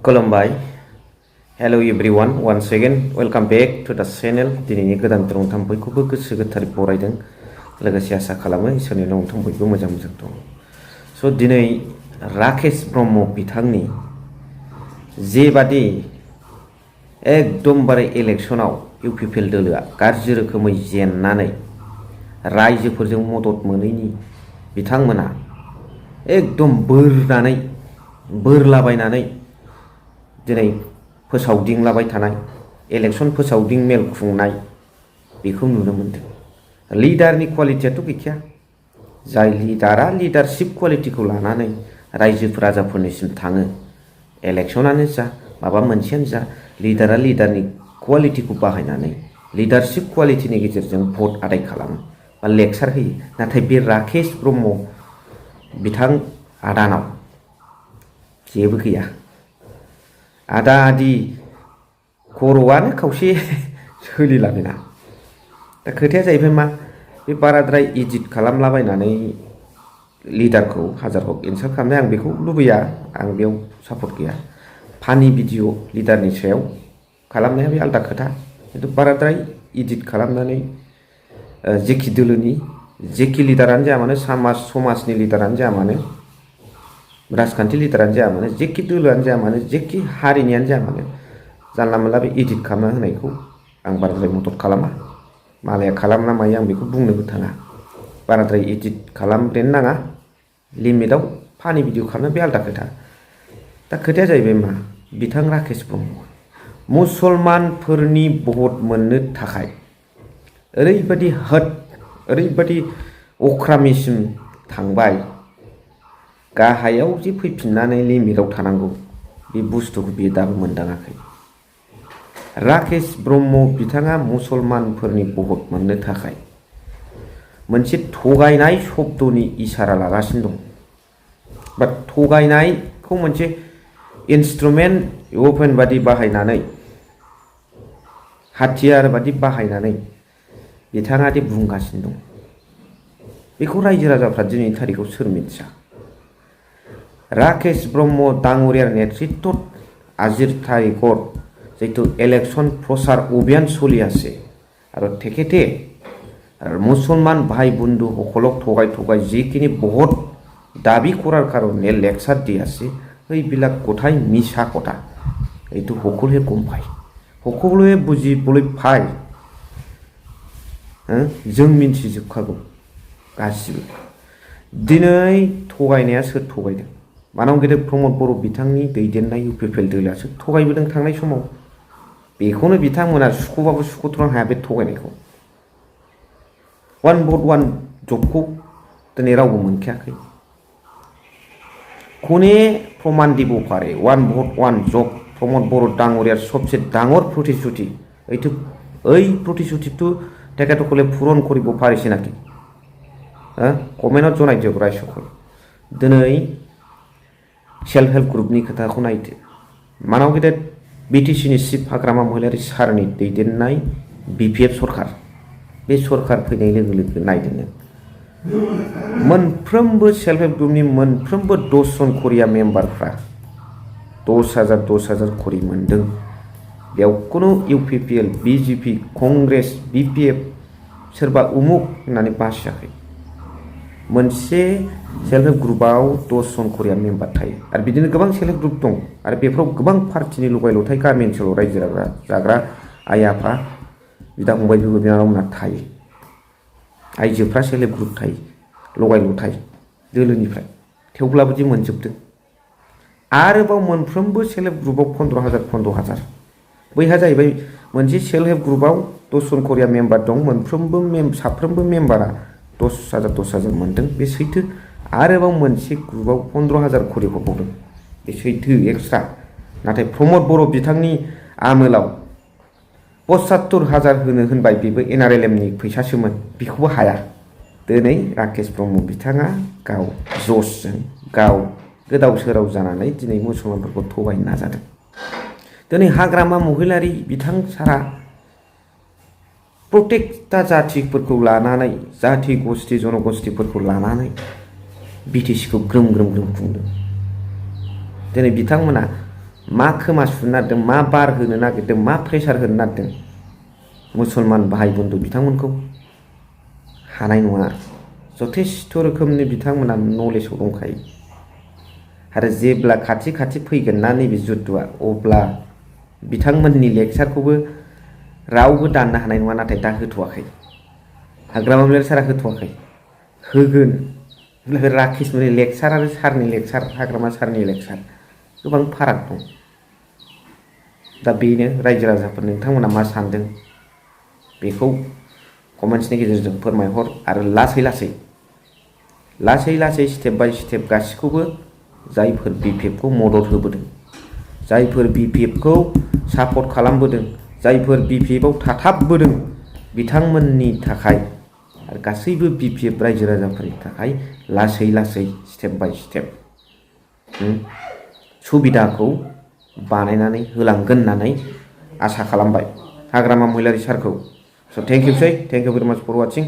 खुलुमबाय hello everyone once again welcome back to the channel दिनैनि गोदान नोंथां बयखौबो गोसो गोथारै बरायदों लोगोसे आसा खालामो इसोरनि नोंथां बयबो मोजां दं स' दिनै राकेश ब्रह्म बिथांनि जेबादि एकदमबारे इलेक्शनाव UPPL दोलोआ गाज्रि रोखोमै जेननानै रायजोफोरजों मदद मोनैनि बिथांमोना एकदम बोरलाबायनानै दिनै फोसावदिंलाबाय थानाय इलेक्शन फोसावदिं मेल खुंनाय बेखौ नुनो मोनदों। लिडारनि क्वालिटियाथ' गैखाया। जाय लिडारा लिडारशिप क्वालिटिखौ लानानै रायजो राजाफोरनिसिम थाङो इलेक्शनानो जा माबा मोनसेयानो जा लिडारा लिडारनि क्वालिटिखौ बाहायनानै लिडारशिप क्वालिटिनि गेजेरजों भट आदाय खालामो बा लेक्सार होयो। नाथाय बे राकेश ब्रह्म बिथां आदानाव जेबो गैया। आदा आदि खर'आनो खावसे सोलिला बेना। दा खोथाया जाहैबाय मा बे बाराद्राय इडिट खालामलाबायनानै लिडारखौ हाजार हक इनसाल्ट खालामनाय आं बेखौ लुबैया, आं बेयाव सापर्ट गैया। फानि भिडिअ लिडारनि सायाव खालामनाया बे आलदा खोथा, खिन्थु बाराद्राय इडिट खालामनानै जेखि दोलोनि जेखि लिडारानो जाया मानो समाजनि लिडारानो जाया मानो राजखान्थि लिडारानो जाया मानो जेखि दोलोआनो जाया मानो जेखि हारिनियानो जाया मानो जानला मोनला बे इडिट खालामना होनायखौ आं बाराद्राय मदद खालामा। मालाया खालामना मायो आं बेखौ बुंनोबो थाङा। बाराद्राय इडिट खालामब्रेनो नाङा, लिमिटआव फानि भिडिअ खालामनाया बे आलदा खोथा। दा खोथाया जाहैबाय मा बिथां राकेश ब्रह्म मुसलमानफोरनि भट मोननो थाखाय ओरैबायदि अख्रामिसिम थांबाय, गाहायाव जे फैफिननानै लिमिटआव थानांगौ बे बुस्थुखौ बियो दाबो मोनदाङाखै। राकेश ब्रह्म बिथाङा मुसलमानफोरनि भट मोननो थाखाय मोनसे थगायनाय शब्दनि इसारा लागासिनो दं, बा थगायनायखौ मोनसे इन्सट्रुमेन्ट वेपन बादि बाहायनानै हाथियार बादि बाहायनानै बिथाङा दि बुंगासिनो दं बेखौ रायजो राजाफ्रा दिनैनि थारिखआव सोर मिथिया। राकेश ब्रह्म डांगरियार नेतृत्व আজিৰ তাৰিখৰ जितु इलेक्शन प्रचार अभियान चलि আছে আৰু তেখেতে মুছলমান ভাই বন্ধু সকলক ঠগাই যিখিনি বহুত দাবী কৰাৰ কাৰণে লেকচাৰ দি আছে সেইবিলাক কথাই মিছা কথা। এইটো সকলোৱে গম পায়, সকলোৱে বুজিবলৈ পায়। जों मिन्थिजोबखागौ गासिबो। दिनै थगायनाया सोर थगायदों? मानाव गेदेर प्रमद बर' बिथांनि दैदेननाय UPPL दोलोआसो थगायबोदों थांनाय समाव। बेखौनो बिथांमोना सुख'बाबो सुख'थ्र'नो हाया बे थगायनायखौ। वान भट वान जबखौ दिनै रावबो मोनखायाखै। कोने प्रमाण দিব পাৰে वान भट वान जब प्रमद बर' ডাঙৰীয়াৰ सबसे ডাঙৰ প্ৰতিশ্ৰুতি এইটো এই প্ৰতিশ্ৰুতিটো তেখেতসকলে পূৰণ কৰিব পাৰিছে নেকি? কমেन्टआव জনাই দিয়ক ৰাইজসকল। दिनै सेल्फ हेल्प ग्रुपनि खोथाखौ नायदो। मानाव गेदेर BTCनि चिफ हाग्रामा महिलारि सारनि दैदेननाय BPF सरकार, बे सरकार फैनाय लोगो लोगो नायदो नों मोनफ्रोमबो सेल्फ हेल्प ग्रुपनि मोनफ्रोमबो 10 जन करिया मेम्बारफ्रा 10,000 करि मोनदों। बेयाव कुनु UPPL BJP कंग्रेस BPF सोरबा उमुक होननानै बासियाखै। मोनसे सेल्फ हेल्प ग्रुपआव 10 जन करिया मेम्बार थायो आरो बिदिनो गोबां सेल्फ हेल्प ग्रुप दं आरो बेफोराव गोबां पार्टिनि लगाय लथाय गामि ओनसोलाव रायजो जाग्रा आइ आफा बिदा फंबाय बिब' बिनानावमोनहा थायो। आइजोफ्रा सेल्फ हेल्प ग्रुप थायो लगाय लथाय दोलोनिफ्राय, थेवब्लाबो दि मोनजोबदों। आरोबाव मोनफ्रोमबो सेल्फ हेल्प ग्रुपआव 15,000 बैहा जाहैबाय मोनसे सेल्फ हेल्प ग्रुपआव 10 जन करिया मेम्बार दं, साफ्रोमबो मेम्बारा 10,000 मोनदों, बे सैथो। आरोबाव मोनसे ग्रुपआव 15,000 करि हरबावदों, बे सैथो एक्सट्रा। नाथाय प्रमद बर' बिथांनि आमोलाव 75,000 होनो होनबाय, बेबो NRLMनि फैसासोमोन, बेखौबो हाया। दिनै राकेश ब्रह्म बिथाङा गाव जसजों गाव गोदाव सोराव जानानै दिनै मुसलमानफोरखौ थगायनो नाजादों। दिनै हाग्रामा महिलारि बिथां सारा प्रत्येकता जाथिफोरखौ लानानै जाथि गस्थि जनगोष्ठीफोरखौ लानानै BTCखौ ग्रोम खुंदों। दिनै बिथांमोना मा खोमा सुनो नागिरदों, मा बार होनो नागिरदों, मा प्रेसार होनो नागिरदों मुसलमान भाई बन्धु बिथांमोनखौ हानाय नङा। जथेस्थ' रोखोमनि बिथांमोना नलेजाव दंखायो आरो जेब्ला खाथि खाथि फैगोन ना नैबे जुद्धआ अब्ला बिथांमोननि लेक्सारखौबो रावबो दाननो हानाय नङा। नाथाय दा होथ'वाखै, हाग्रामा महिलारि सारा होथ'वाखै, होगोन। राकेश मोननि लेक्सार आरो सारनि लेक्सार, हाग्रामा सारनि लेक्सार गोबां फाराग दं। दा बेनो रायजो राजाफोर नोंथांमोना मा सानदों बेखौ कमेन्ट्सनि गेजेरजों फोरमायहर आरो लासै लासै स्टेप बाय स्टेप गासिखौबो जायफोर बिपिएफखौ मदद होबोदों, जायफोर बिपिएफखौ सापर्ट खालामबोदों, जायफोर बिपिएफआव थाथाबबोदों बिथांमोननि थाखाय आरो गासैबो बिपिएफ रायजो राजाफोरनि थाखाय लासै लासै स्टेप बाय स्टेप सुबिदाखौ बानायनानै होलांगोन होननानै आसा खालामबाय हाग्रामा महिलारि सारखौ। स' थेंक इउ भेरि माच फर वाचिं।